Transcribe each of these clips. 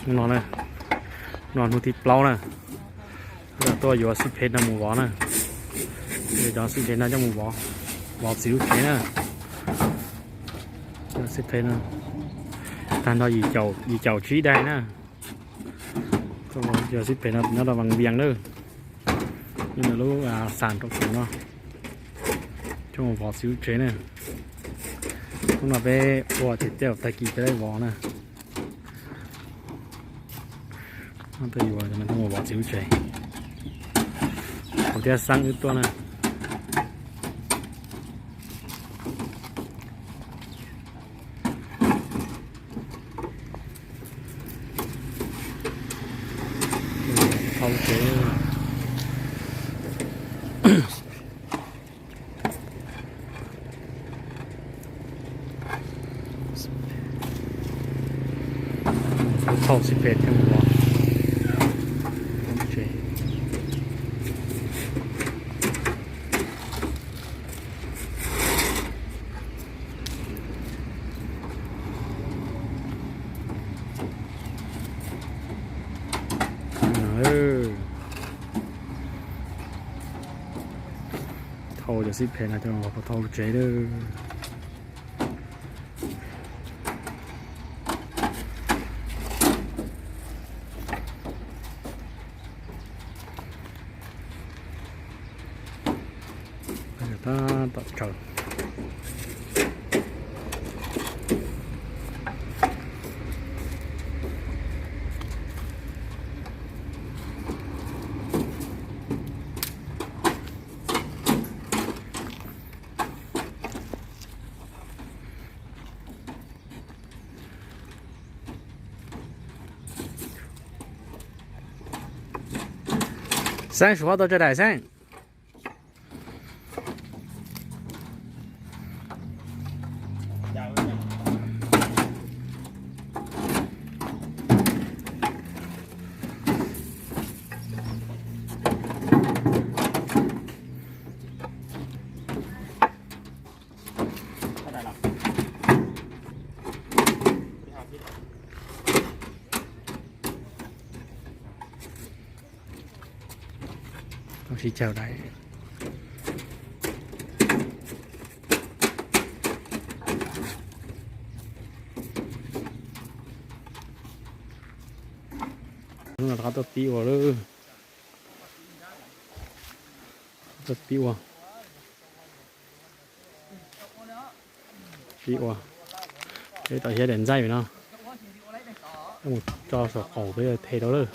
Hnub no na, no hnub thib plaub na, tuaj yuav xib phem no mus vov na. Yuav cov xib phem no coj mus vov, vov txiv lub tsev na. Xib phem no tag nrho yim caum tsib daim na. Coj mus yuav xib phem no nyob rau Vaj Vias na, nyob lub xam rau kuv no, coj mus vov txiv lub tsev na. Hnub no peb ua tiag tiag tag kis peb vov na. Tej yuav coj mus vov txiv lub tsev, kuv thiab xeeb wb tuaj na. Thau tsev, thau xib phem thiab mus vov tsev. Thau cov xib phem no coj mus vov puas thau tsev lawm. Tab tom tsaws. Xeeb, suav tau tso daim xeeb. Tau sib caug daim. Hnub no rov qab tuaj pib ua lawm. Tuaj pib ua, pib ua. Peb tom hiab daim ntxaij no, mus tso saum qaum peb yuav them rau lawm.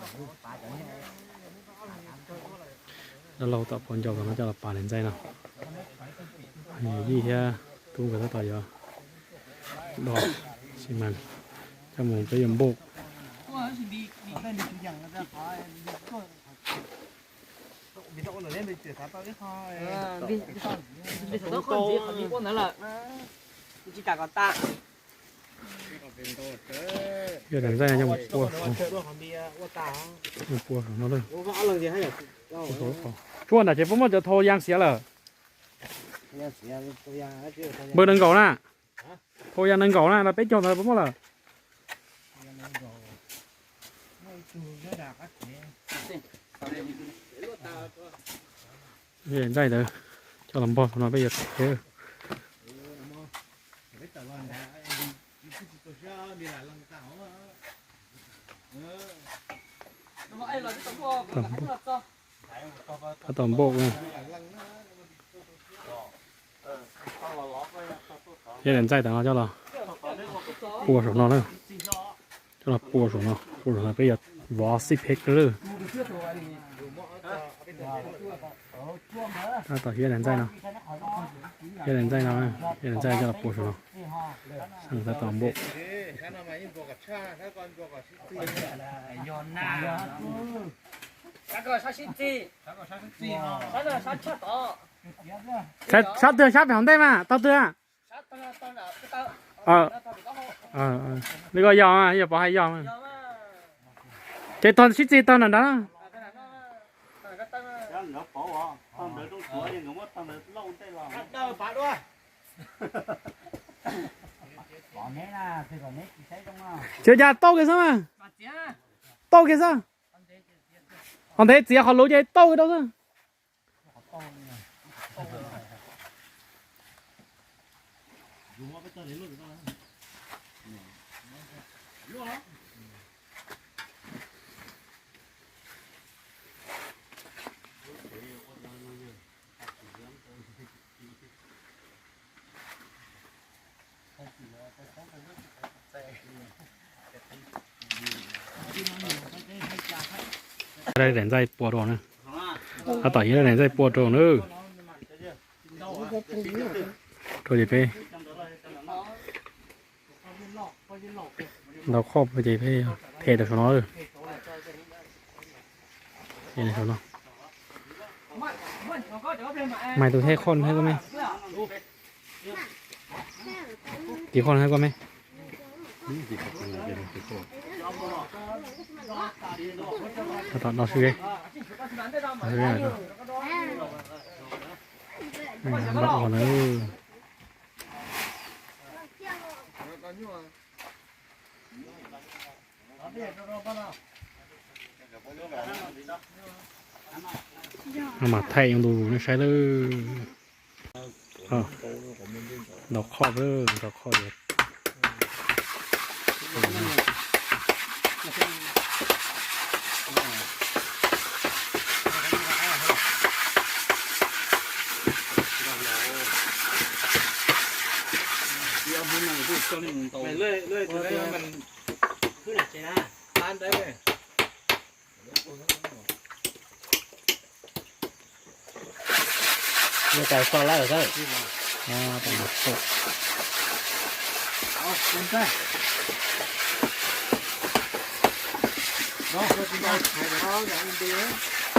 Dab laug tom phau ncau no coj los pas daim ntxaij no. Yij thiab tub nkawd tab tom yuav do xi mas coj mus peb yuav npauj. Yog daim ntxaij no coj mus pua saum, pua saum no lawm. Tshuaj nram tsev puas muaj cov thau ya xiav lawm? Npawg nees nkaum na, thau ya nees nkaum na, los peb caug ntawd puas muaj lawm? Ntxaij ntawd coj los npog no peb yuav them. Tab tom npauj na. Thiab daim ntxaij tas no coj los pua saum no na. Coj los pua saum no, pua saum no peb yuav vov xib phem lawm. Tab tom hiab daim ntxaij no, hiab daim ntxaij no, hiab daim ntxaij coj los pua saum no. Tab tom npauj. Sab twg sab pem hauv ntej mas tau twg? Li ko yog, yog pov hais yog. Ces tog sib txig tog nram nrad. Tsis ua cas tau kiag xwb mas. Tau kiag xwb. Qhov ntev txiav qhov luv ces tau kiag rau xwb. Daim ntxaij pua rau na. Tab tom yog daim ntxaij pua rau na. Rau ces peb ntaus khoj ces peb them rau saum no. Maiv tus them khoj thiab koj me. Tiv khoj thiab koj me. Tab tom no sib. Mas thaij yuav ntu zus nej saib lawm. Ntaus khoj, ntaus khoj. Nws cais so lawm xwb.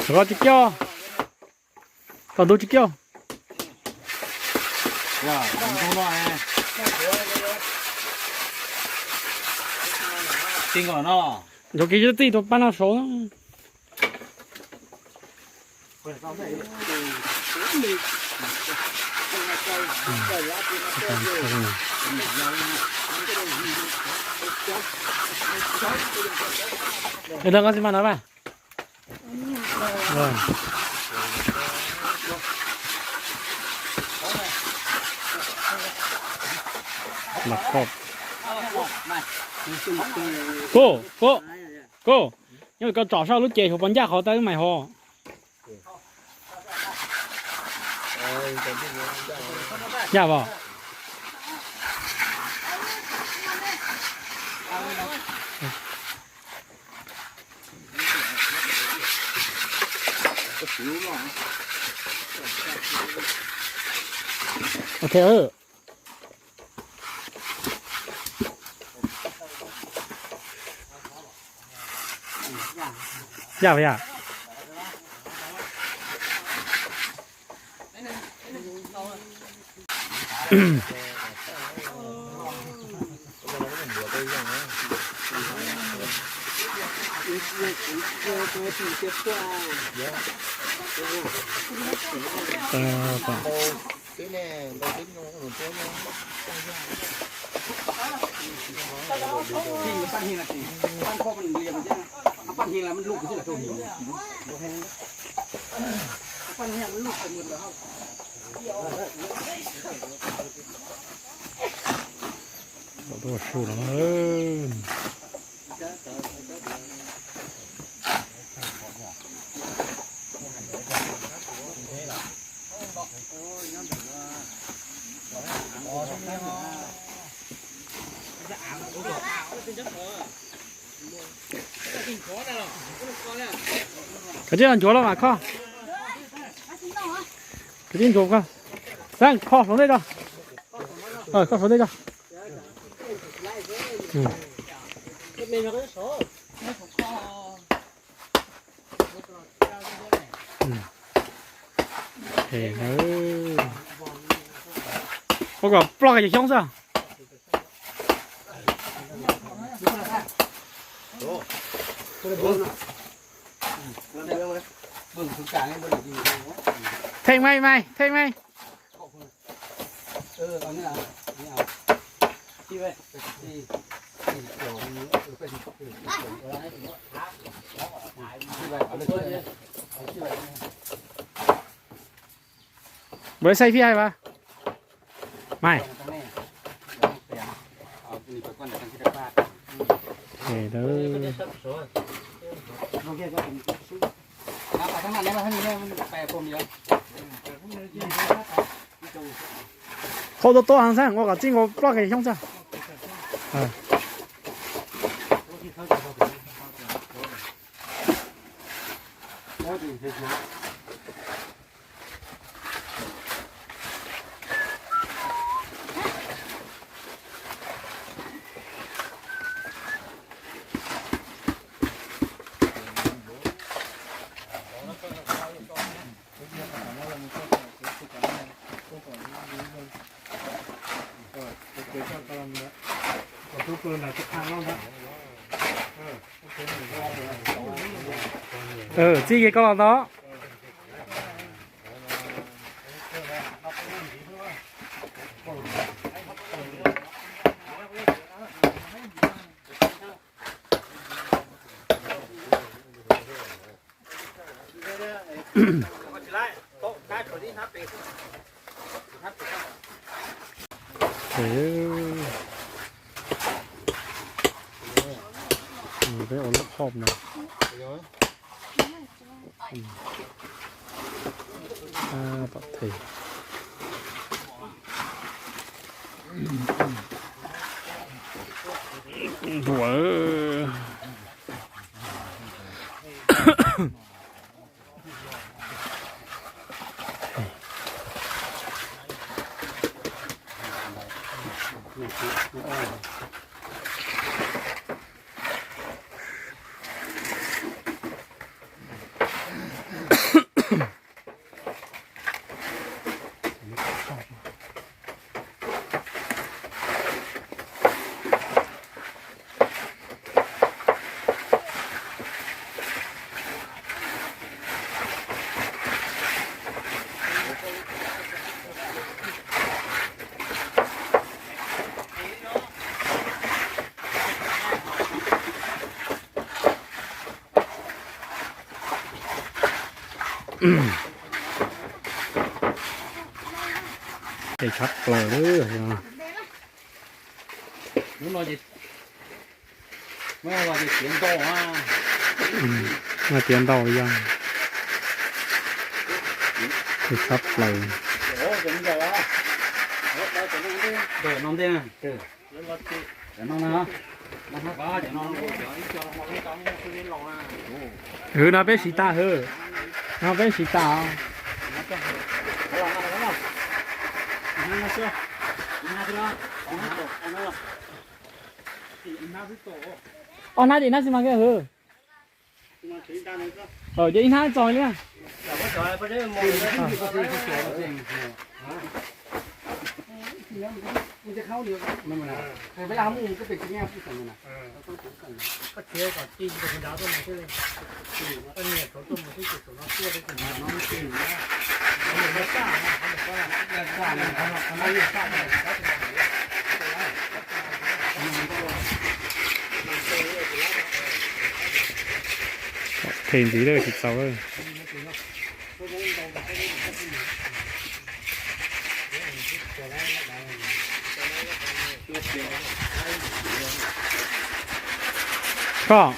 Rov tsis kiag. Tom ntug tsis kiag. Nchov kiag txij rau pab no saud. Ê, đừng có gì mà nói mà. Rồi. Mặt hộp. Cô, cô, cô. Nyob koj tsom sab lub ces hauv pos ncaj qhov tau wb mais hos. Ncaj pom. Ok. Yaj puas yaj? Tuaj su no. Koj tsis nchuav los mas kho. Koj tsis nchuav koj. Xeeb, kho hluav ntej tso. Kho hluav ntej tso. Ua kom ploj yog xyoob xwb. Theej mas, mas, theej mas. Bos xaij phij hais mas. Mas. Qhau tob tob heev xwb, ua kom txij nkaus ploj kev xyoob xwb. Txij kiag koj los ntawd. Peb ua lub hauv no. Pom them. Ntuav. Ces tshab plaws lawm. Lub no ces tiav ntau, tiav ntau li yog. Ces tshab plaws. Hwv, no peb siv tas, hwv, no peb siv tas. Ob hnab ces ib hnab xis mas kiag, hwv. Ces ib hnab txog li. Them ntxiv lawm tsis txaus lawm. Koj.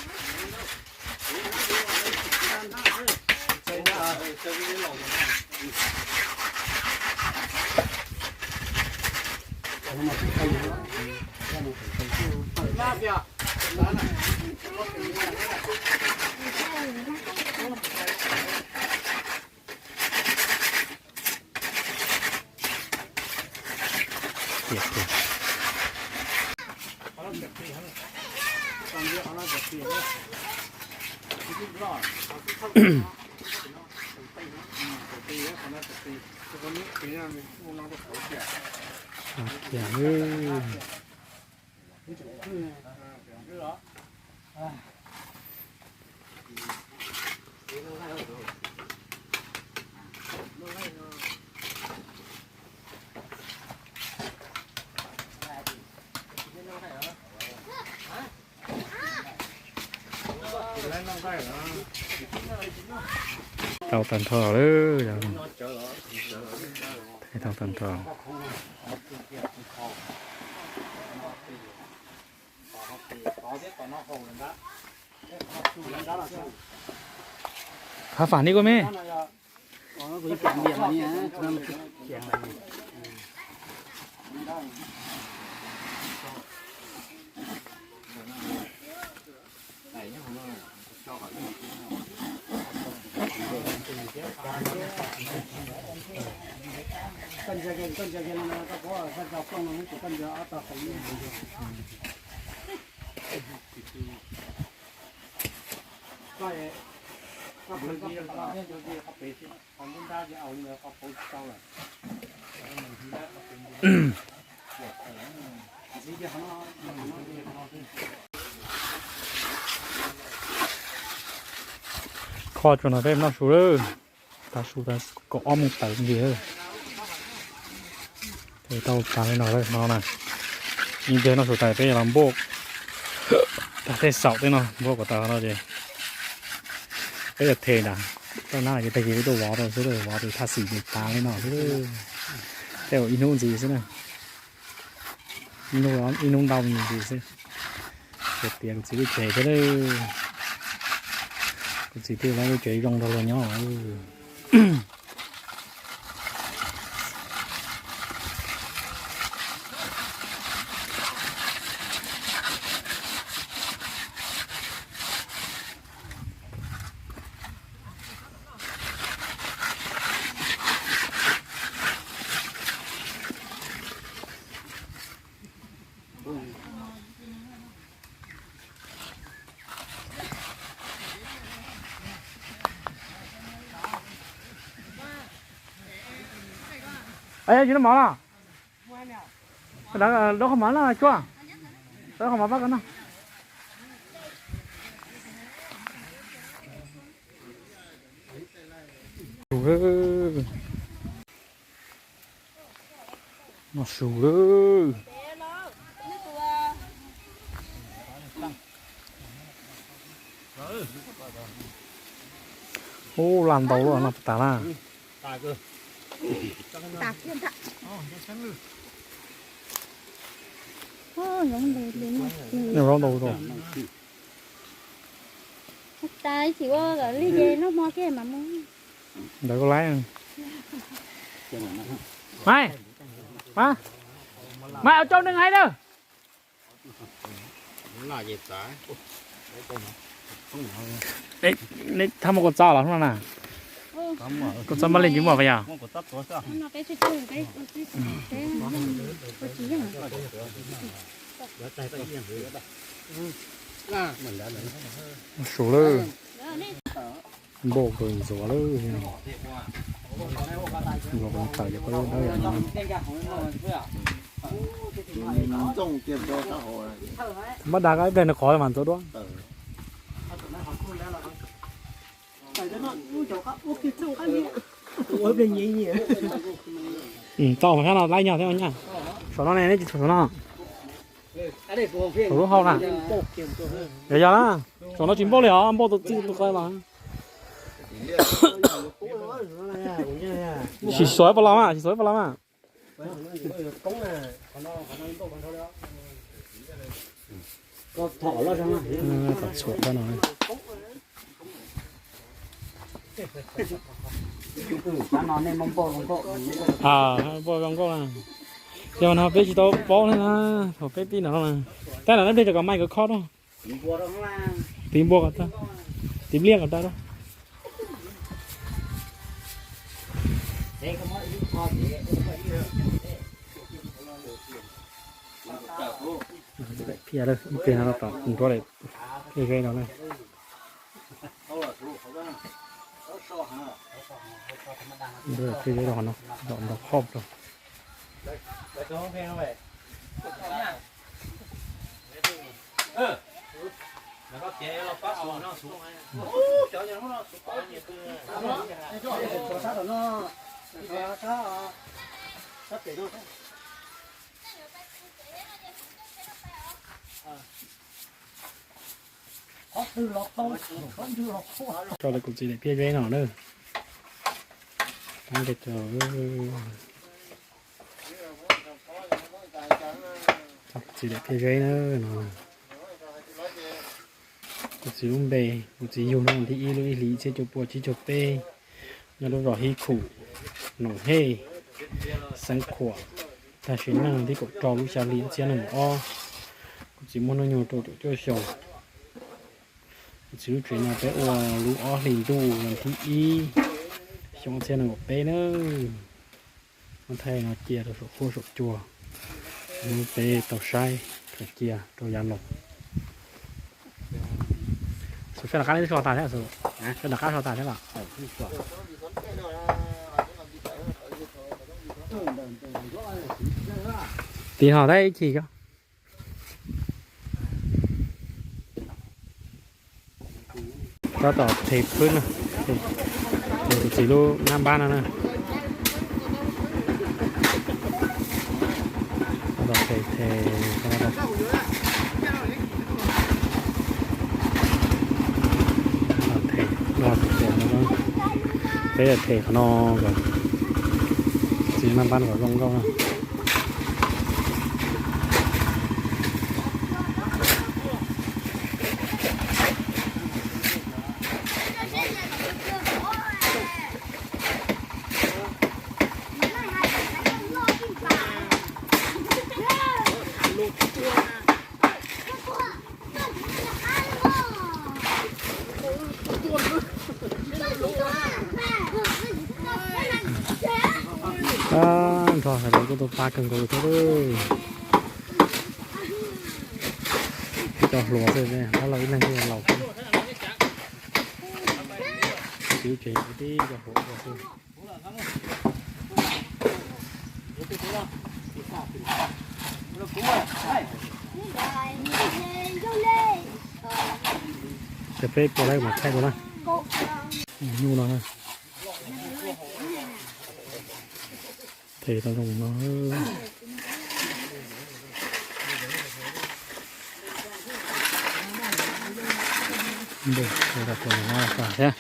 Tau tag nrho lawm. Tau tag nrho. Phá phản đi cô mê. Kho tsuas no peb noj su lawm. Tav su tas kaum ob moos tawm nti. Ces tau tas li no lawm no na. Ib pliag noj su tas peb yuav los npuaj tag tej xaum tej no, npuaj kom tas no ces peb yuav them ntag. Tau nab ces tag kis peb tuaj vov rau xwb, vov tus thaj xim ces tas li no xwb. Tej ua ib hnub ntxiv xwb na. Ib hnub, ib hnub ntau ntxiv xwb. Hais tias kuv txiv lub tsev thiab, kuv txiv thiaj lub tsev zoo rau luag nyob. Ê, tsis no mov los? Dov qhov mov no tsuag. Dov qhov mov pab ko no. Noj su lawm. Ub, laj ntau lawm, noj puas tas na. Noj zaub ntau rau. Tas ib chim ua kom lig ces noj hmo kiag mas mus. Ntawd koj laib. Mai, mai, mai, au cauj neeg hais lawm. Neb thab muaj kua txob los hnub no na? Kua txob npaj li tsis muaj pas yog? Su lawm. Npauj kawg ntxuav lawm. Ntxuav kom tawm ces pab dawb yam no. Npaj dag koj ib pliag nws qhov mas ntxuav dua. Tau mas sab no laib nyog thiab nyaj. Saum no ne, neb tsis txhuam saum no. Saum lub hau na. Yog yog na, saum no tsis npauj li os, npauj tus txij tus qe los. Sim xuav pas los mas, sim xuav pas los mas. Tom txhuam no. Npauj zoo nkauj na. Yog no peb tsis tau paub thiab na, thaum peb pib no na. Tab lam neb pliag rau kom Mai nkawd khob rau. Tiv npua kom tag, tiv liaj kom tag rau. Phiaj lawm, ib pliag no tom nruab lawm, phiaj zeb no na. Nruab phiaj zeb no, tom nrog khob rau. Tso lawv kuv txiv daim phiaj zeb no na. Tab nqe rau kuv txiv daim phiaj zeb na no. Kuv txiv lub npe, kuv txiv yug no thib ib lub ib hlis ib txhiab cuaj pua tsib caug peb, nyob lub zos Hib Khum, Noom Hej, xeev Khuam, tag sim neej thib kaum rau lub xya hli ob txhiab nees nkaum ob. Kuv txiv muaj hnub nyoog rau caum cuaj xyoo. Kuv txiv lub tsev no peb ua lub ob hlis ntuj vas thib ib xyoo ob txhiab nees nkaum peb na. Muab thaij no cia rau saum huab saum cua, hnub peb tau saib khaws cia rau yav los. Xus sab nram qab neb twb so tas thiab, sab nram qab so tas thiab los? Tiv no tab ib chim ko. Tab tom them phwb na, kuv txiv lub nab npab no na. Tab tom them them, them, them qhov no kom txiv nab npab kom zoo nkauj na. Nrog sawv daws kuj tau pab kawg nkaus thiab. Ib co hluas xwb, tab laj ib leeg xwb laus xwb. Tib co hluas xwb. Ces peb puas laib mam thaij dua na. Nyuj no na. Them tau zoo no. Npej, ua tus no thiab.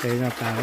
Ces no tas.